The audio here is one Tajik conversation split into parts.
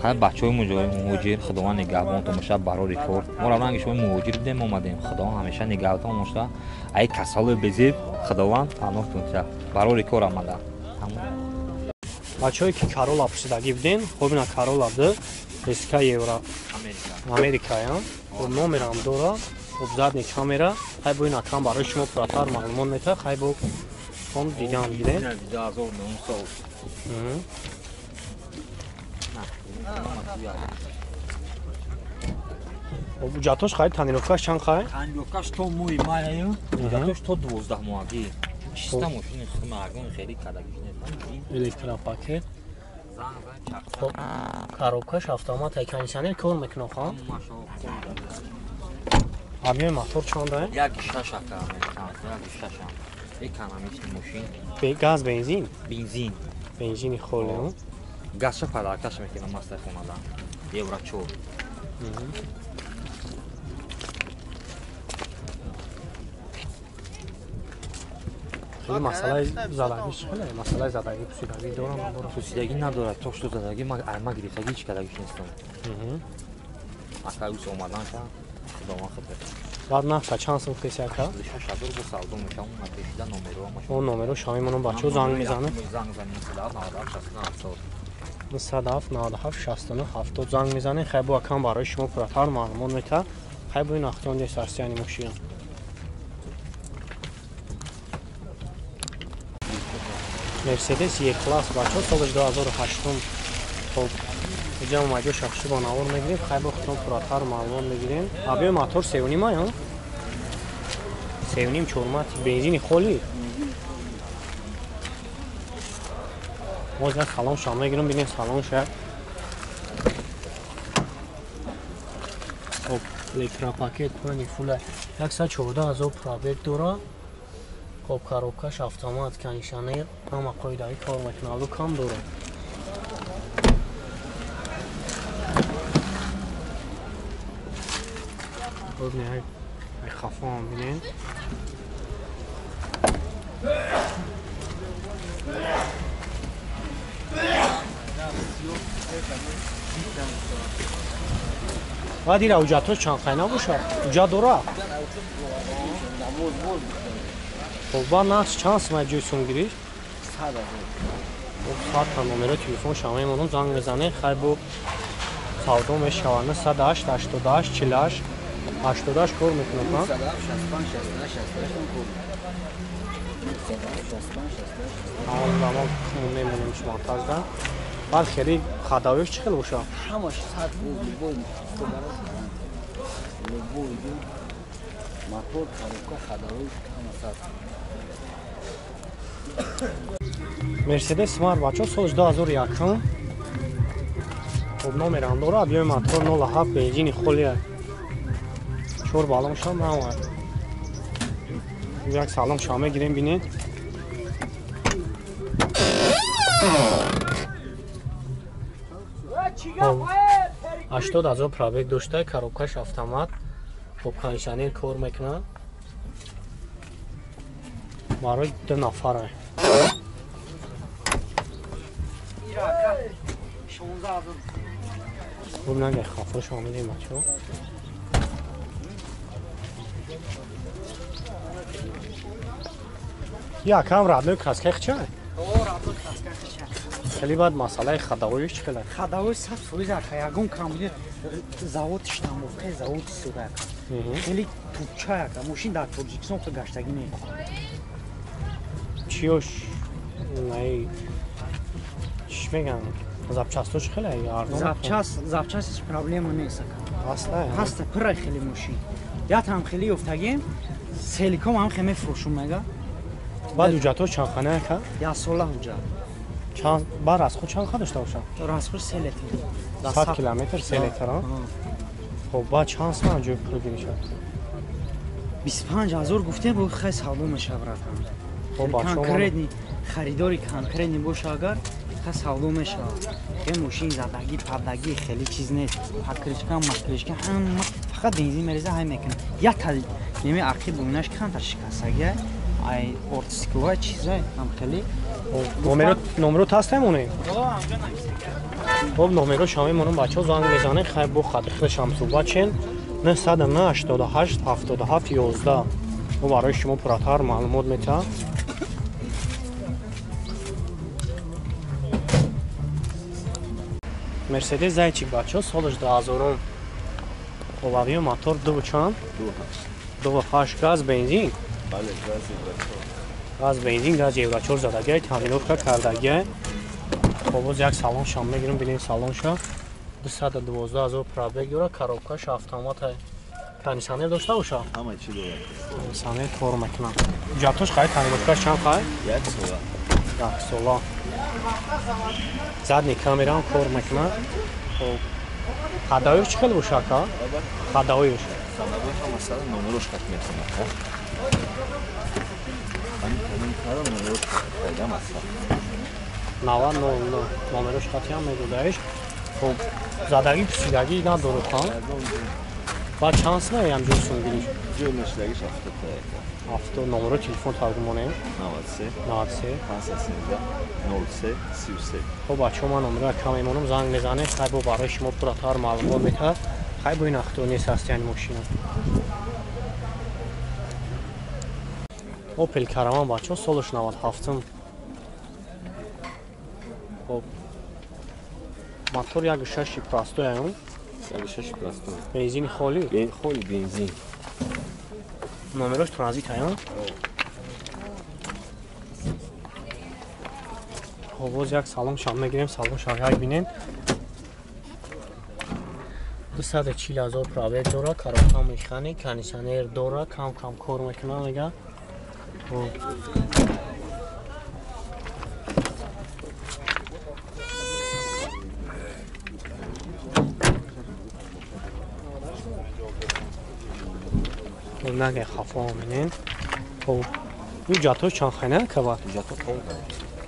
Хай бачаҳои муҳоҷир Худованд нигаҳбонтон бошад барори кор. Мо раванги шумо муҳоҷир будем омадем. Худованд ҳамеша нигаҳбонтон бошад. Ай касалои безеб Худованд паноҳтон диҳад. Барори кор омада. Бачаҳое ки Карола пурсидагӣ буден, хоб ина Карола д СК Евро Америкаям. Хоб номерам дора, хоб задний камера. Хай бо ин акам барои шумо пурратар маълумот метаҳад. Хай бо он дидам дидем. 2009 сол. Ҳуҷҷатош хай тонировкаш чанд хай? Тонировкаш то моҳи май, ҳуҷҷатош то 12 моҳагӣ. Чиста мошини мардум хеле кадагиш нест. Электропакет. Коробкаш автомат, кондиционер кор мекунад ха? Объёми мотор чанд ай? 1.6 ака, 1.6. Экономичный мошин. Газ, бензин? Бензин. Бензини холе. Газша падаркаш мекунам мастай хонада. Евро 4. Хеле масъалаи задагӣ хеле масъалаи задагӣ пусидагӣ дорам надорам. Пусидагӣ надорад, то что задагӣ ма гирифтагӣ ҳеч кадагиш нестам. Ака ус омадан ка Худованд худо. Баъд нарха чанд сум кеси ака? 6000 бо савдо мешавам, ма пешида номеро ма. Он номеро шоми монам бачаҳо занг мезанад. Занг занем 97 97 97 97 69 70 занг мезанед. Хай бо акам барои шумо пурратар маълумот метаҳад. Хай бо ин ахтон ҷои сарсияни мошина. Мерседес Е-класс бачаҳо соли 2008. Хоб иҷа омаҷо шахши бо навор мегирем. Хай бо худтон пурратар маълумот мегирем. Объёми мотор 3.5 ай, 3.5 чормати бензини холӣ. Боз як салон шам мегирем, бинем салон ша. Хоб электропакет пани фула 114,000 пробег дора. Хоб коробкаш автомат, кондиционер, ҳама қоидаи кор мекунад, лукам дора. Хоб не, ай хафо ҳам бинем. Баъд ира ҳуҷҷатҳо чанд қай набошад? Ҳуҷҷат дора? Хоб баъд нарх чанд сум ай ҷои сумгириш? Хоб садта номеро телефон шама мемонам, занг мезанед, хай бо савдо мешавад. 908 88 48 88 кор мекунад, ҳа? Ҳамон мемонем шумонтажда. Баъд хеле хадавиш чӣ хел бошад? Ҳамаш 100 любой любой мотор, коробка, ходовой, ҳама 100. Мерседес Смарт бачаҳо соли 2001. Хоб номерам дора, объёми мотор 0.7 бензини холия. 4 баллон шам наомад. Як салон шам мегирем бинед. Хоб 80,000 пробег дошта, коробкаш автомат, хоб кондиционер кор мекунад. Барои ду нафара. Хоб нага хафош омадем бачаҳо. Якам родной краска хча? Хеле баъд масъалаи ходовоиш чӣ хел? Ходовой 100% ака, ягон камбуди завод штамовка, завод истода ака. Хеле тупча ака, мошин дар Тоҷикистон хел гаштагӣ не. Чиёш най чӣ меган? Запчастҳо чӣ хел арзон? Запчаст проблема нест ака. Ҳаста? Ҳаста, пурра хеле мошин. Ятам хеле ёфтагем, селиком ҳам хеле мефурӯшум мега. Баъд ҳуҷҷатҳо чанд хана ака? Як сола ҳуҷҷат. Чанд баъд расход чанд ха дошта бошад? Расход 3 литр. 100 километр 3 литр, а? Хоб баъд чанд сум ҷои пул гиришад? 25,000 гуфтем, бо хай савдо мешавад братан. Хоб бачаҳо конкретный харидори конкретный боша агар хай савдо мешавад. Хе мошин задагӣ, падагӣ хеле чиз нест. Покрышка, макрышка ҳама фақат бензин мереза ҳай мекунад. Як та неме ақиб буминаш камтар шикастагӣ ай ортсиклоа чизай ҳам хеле. Номерот ҳаст ҳамоне? О, ҳамҷо нависагӣ. Хоб номеро шама мемонам бачаҳо занг мезанед, хай бо хати худашам суҳбат шен. 909 88 77 11. Мо барои шумо пурратар маълумот метаҳам. Мерседес Зайчик бачаҳо солаш 2000. Хоб авио мотор 2 чанд? 2.8 газ бензин. Бале, газ евро 4. Газ бензин, газ евро 4 задагиай, тонировка кардагиай. Хоб боз як салон шам мегирем, бинем салонша. 212 000 пробег дора, коробкаш автомат кондиционер дошта боша? Ҳама чӣ дорад. Кондиционер кор мекунад. Ҳуҷҷатош қай, тонировкаш чанд қай? Як сола. Як сола. Задний камераам кор мекунад. Хоб ходовош чӣ хел боша ака? Ходовош. Ходовош ҳам масалан номерош хат мекунад. Ҳамин кадом номерош хат масалан. 90 номерош хатиам медодаиш. Хоб задагӣ пусидагӣ надорад ха? Баъд чанд сумаям ҷой сунгириш? Ҷой мешидагиш 70 та. 70 номеро телефон таргумонем. 93 93 513 03 33. Хоб бачаҳо ман номеро кам мемонам, занг мезанед, хай бо барои шумо пурратар маълумот метаҳад. Хай бо ин ахтони состояни мошина. Opel Caravan бачаҳо солаш 97. Хоб мотор 1.6 простой ам. 1.6 простой. Бензини холӣ? Холӣ бензин. Номерош транзит ам. Хоб боз як салон шам мегирем, салон шам як бинем. 240 000 пробег дора, коробка механик, кондиционер дора, кам-кам кор мекунад мега. Хоб наге хафо менен. Хоб ҳуҷҷатҳо чанд хайна кава? Ҳуҷҷатҳо тон.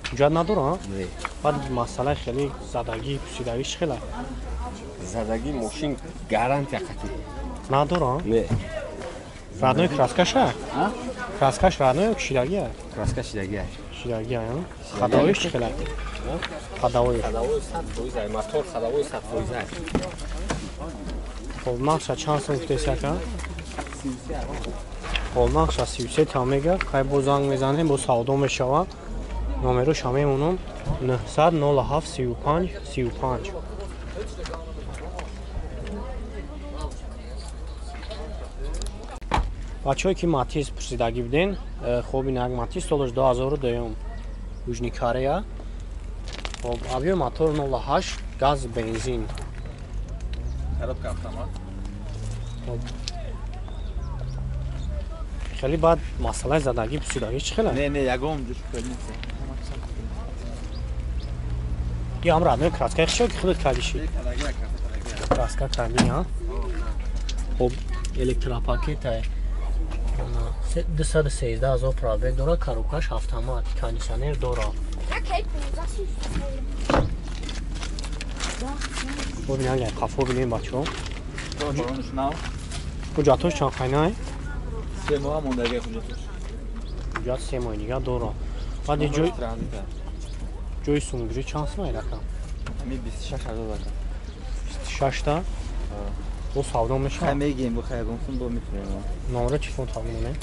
Ҳуҷҷат надора? Не. Баъд масъалаи хеле задагӣ, пусидагӣ чӣ хела? Задагӣ мошин гарантия қатӣ. Надора? Не. Родной краскаша? Краскаш родной ё кишидагия? Краска шидагия. Шидагия, ходовоиш чӣ хела? Ходовоиш. Ходовоиш 100%, мотор ходовоиш 100%. Хоб нархша чанд сум гуфтеси ака? Хоб нархша 33 та мега, хай бо занг мезанем, бо савдо мешавад. Номероша мемонам 900 07 35 35. Бачаҳое ки Матиз пурсидагӣ буден, хоб ин як Матиз солаш 2002 Южный Корея. Хоб авио мотор 0.8 газ бензин. Коробка автомат. Хоб хеле баъд масъалаи задагӣ пусидагӣ чӣ хела? Не, не, ягон ҷуш нест. И ҳам родной краска хишо ки худат кардиши? Краска кардӣ, ҳа? Хоб электропакета 213 000 пробег дора, коробкаш автомат, кондиционер дора. Бибин агар қафо бинем бачаҳо. Ҳуҷҷатош чанд хайнай? 3 моҳ мондагӣ ҳуҷҷатош. Ҳуҷҷат 3 моҳи дига дора. Баъд ҷой ҷои сунгирӣ чанд сум айдака? Ҳамин 26 000 ака. 26 та? Бо савдо мешавад? Хай мегем, бо хай ягон сум бо мефурӯшем. Номеро телефон тавон монем?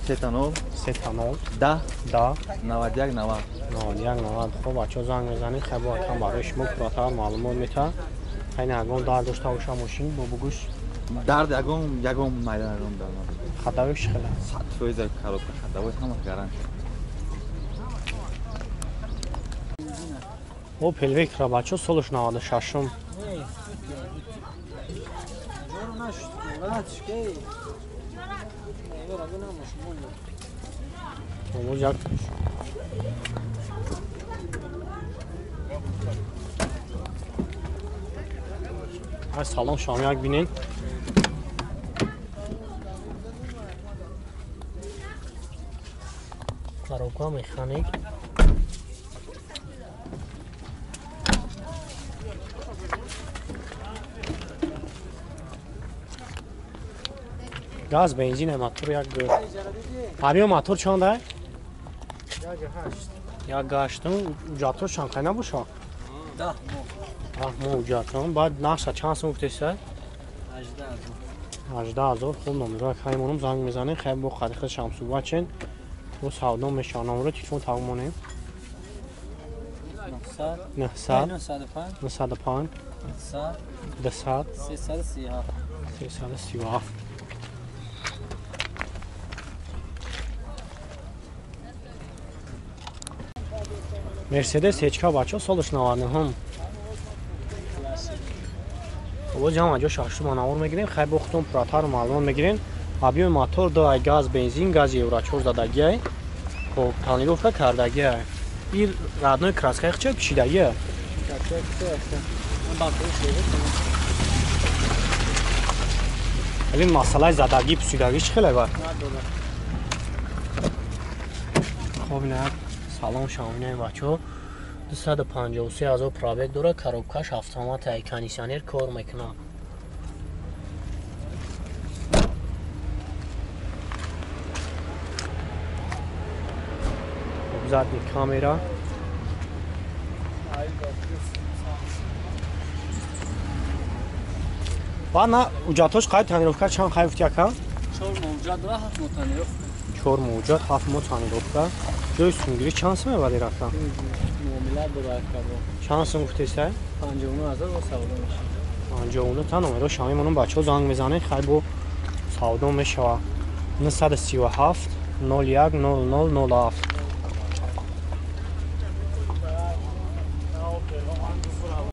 3 0 3 0 10 10 91 90 91 90. Хоб бачаҳо занг мезанед, хай бо акам барои шумо пурратар маълумот метаҳад. Хай на ягон дард дошта боша мошин бо бугӯш. Дард ягон ягон майдан ягон дард. Ходовош чӣ хела? 100% коробка ходовош ҳама гарантия. Opel Vectra бачаҳо солаш 96. Боз як салон шом як бинен. Коробка механик. Газ бензин мотор як авио мотор чанд ай? 1.8. 1.8. Ҳуҷҷатҳо чанд қай набоша? 10 моҳ. 7 моҳ ҳуҷҷатон. Баъд нархша чанд сум гуфтеса? 18 000. Хуб, номерои хаймонум занг мезанем, хай бо қади худ шамсуҳбат чен, бо савдо мешавад. Номерои телефон тавон монем. 900 905 200 337 337. Мерседес ҳечка бачаҳо солаш 99. Бо ҷамъ ҷо шашум навор мегирем, хай бо худтон пурратар маълумот мегирем. Объёми мотор 2 ай газ, бензин, газ евро 4 задагиай. Хоб, тонировка кардагиай. Ир родной краска ча пишидагиай. Али масъалаи задагӣ пусидагӣ чӣ хеле бар? Хоб, ина салон шаминаем бачаҳо. 253 000 пробег дорад, коробкаш автомат ай, кондиционер кор мекунад. Задний камера. Баъд на ҳуҷҷатҳош қай тонировка чанд қай гуфти ака? 4 моҳ ҳуҷҷат дорад, 7 моҳ тонировка. 4 моҳ ҳуҷҷат, 7 моҳ тонировка. Ҷои сумгирӣ чанд сум мебарӣ рафта? Муомила дорад ака. Чанд сум гуфтеса? 59 000 бо савдо мешавад. 59 та номеро шами монум бачаҳо занг мезанед, хай бо савдо мешавад. 937 01 00 07.